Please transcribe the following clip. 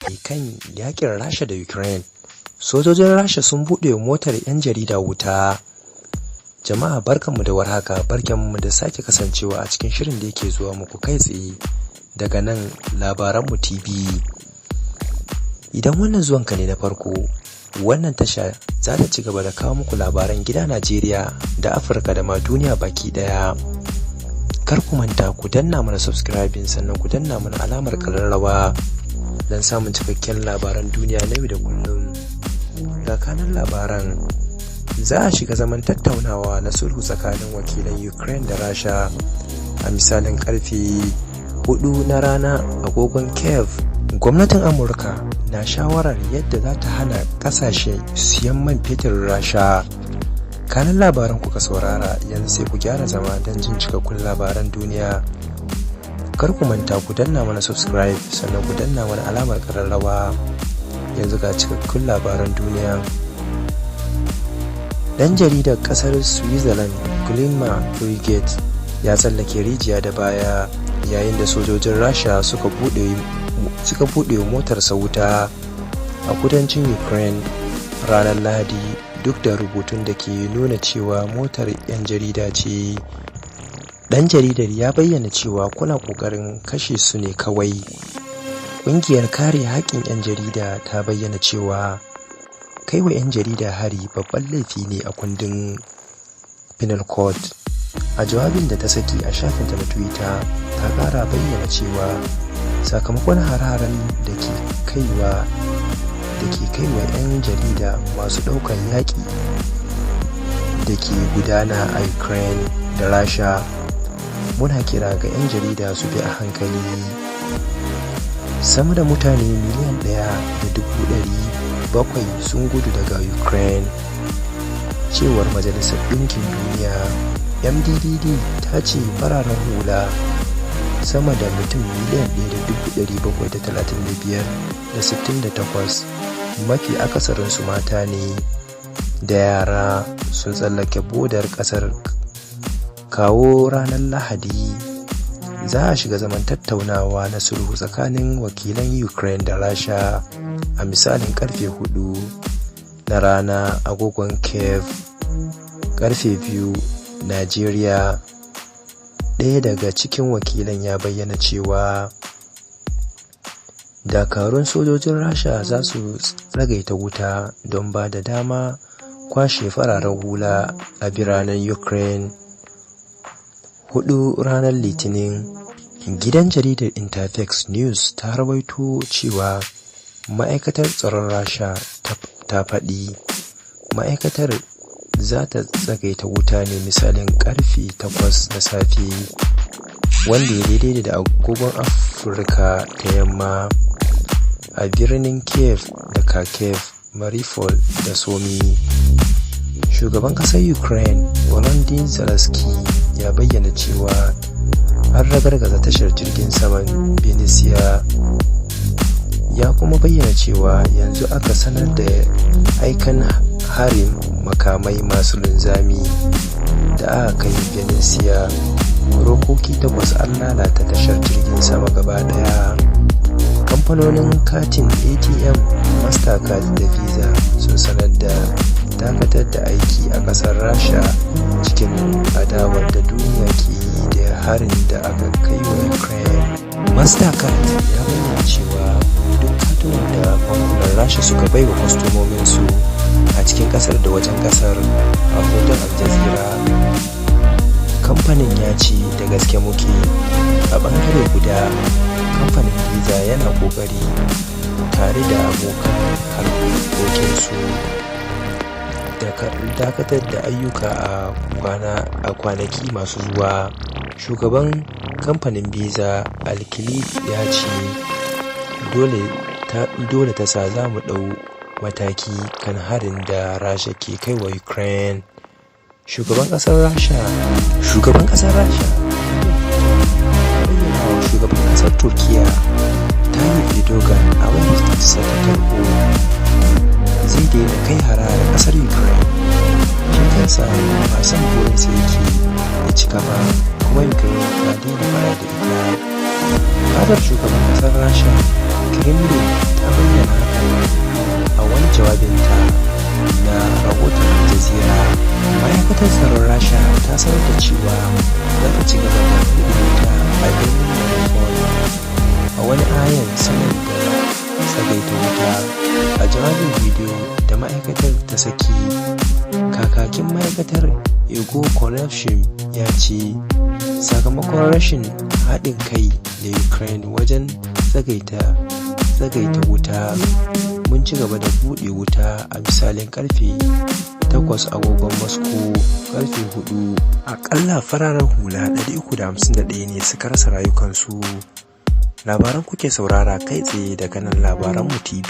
Kan yakin Rasha da Ukraine, sojojin Rasha sun buɗe motar 'yan jarida wuta. Jama'a, barkanmu da warhaka, barkanmu da sake kasancewa a cikin shirin da yake zuwa muku kai tsaye daga nan Labaranmu TV. Idan wannan zuwanka ne na farko, wannan tasha za ta ci gaba da kawo muku labaran gida Najeriya da Afirka da ma duniya baki daya. Kar ku manta ku danna mana subscribing, sannan ku danna mana alamar kararrawa don samun cikakken labaran duniya na yau da kullum. Ga kanan labaran: za a shiga zaman tattaunawa na sulhu tsakanin wakilan Ukraine da Rasha a misalin karfe 4 na rana agogon Kiev. Gwamnatin Amurka na shawarar yadda za ta hana kasashe siyan man fetur Rasha. Kanan labaran kuka saurara, yanzu sai ku gyara zama don jin cikakkun labaran duniya. Kar ku manta ku danna mana subscribe, sannan ku danna mana alamar kararrawa. Yanzu ga cikakkun labaran duniya. Dan jaridar kasar Switzerland Guillaume Fargeat ya tsallake rijiya da baya yayin da sojojin Rasha suka buɗe motarsa wuta a kudancin Ukraine ranar Lahadi, duk da rubutun da ke nuna cewa motar 'yan jarida ce. Dan jaridar ya bayyana cewa, "Kuna kokarin kashe su ne kawai." Ƙungiyar kare haƙƙin 'yan jarida ta bayyana cewa kai wa 'yan jarida hari babban laifi ne a kundin Penal Code. A jawabin da ta saki a shafinta na Twitter, ta ƙara bayyana cewa sakamakon hare-haren da ke kaiwa 'yan jarida masu ɗaukar yaƙi da ke gudana a Ukraine da Rasha, muna kira ga 'yan jarida su bi a hankali. Sama da mutane 1.7 miliyan sun gudu daga Ukraine, cewar Majalisar Ɗinkin Duniya. MDDD ta ce fararen hula sama da mutum 1,735,068, mafi akasarinsu mata ne da yara, sun tsallake bodar kasar kawo ranar Lahadi. Za a shiga zaman tattaunawa na sulhu tsakanin wakilan Ukraine da Rasha a misalin karfe 4 na rana agogon Kiev, karfe 2 Najeriya. Ɗaya daga cikin wakilan ya bayyana cewa dakarun sojojin Rasha za su tsagaita wuta don ba da dama kwashe fararen hula a biranen Ukraine hudu ranar Litinin. Gidan jaridar Interfax News ta rawaito cewa ma'aikatar tsaron Rasha ta faɗi ma'aikatar za ta tsagaita wuta ne misalin karfe 8 na safe, wanda ya daidai da agogon Afirka ta Yamma, a birnin Kiev da Kharkiv, Mariupol da Sumy. Shugaban ƙasar Ukraine Volodymyr Zelensky ya bayyana cewa an ragargaza tashar jirgin saman Vinnytsia. Ya kuma bayyana cewa yanzu aka sanar da aikan harin makamai masu linzami da aka kai Vinnytsia, rokoki takwas, an lalata tashar jirgin sama gaba daya. Kamfanonin katin ATM Mastercard da Visa sun sanar da dakatar da aiki a kasar Rasha cikin adawar da duniya ke yi da harin da aka kai wa Ukraine. Mastercard ya bayyana cewa duk katunan da bankunan Rasha suka baiwa kwastomominsu a cikin kasar da wajen kasar. A hoton Al Jazeera, kamfanin ya ce, "Da gaske muke." A bangare guda, kamfanin Visa yana kokari tare da abokan harkokinsu dakatar da ayyuka a kwanaki masu zuwa. Shugaban kamfanin Visa Al Kelly ya ce, "Dole ta sa za mu ɗau mataki kan harin da Rasha ke kai wa Ukraine." Shugaban kasar Rasha bayyana wa shugaban kasar Turkiya Tayyip Erdogan a wayar ta tarho zai daina kai hare-hare kasar Ukraine. Shi kansa ba son burinsa yake ya cika ba, kuma Ukraine ta daina fada da ita. Fadar shugaban kasar Rasha, Kremlin, ta bayyana Rahoton Al Jazeera. Ma'aikatar tsaron Rasha ta sanar da cewa za ta ci gaba da buɗe wuta a birnin Mariupol a wani ayan sanar da tsagaita wuta. A jawabin bidiyo da ma'aikatar ta saki, kakakin ma'aikatar Igor Konashenkov ya ce, "Sakamakon rashin haɗin kai da Ukraine wajen tsagaita wuta, mun ci gaba da buɗe wuta a misalin karfe 8 agogon Moscow, karfe 4." Akalla fararen hula 351 ne suka rasa rayukansu. Labaran kuke saurara kai tsaye daga nan Labaranmu TV.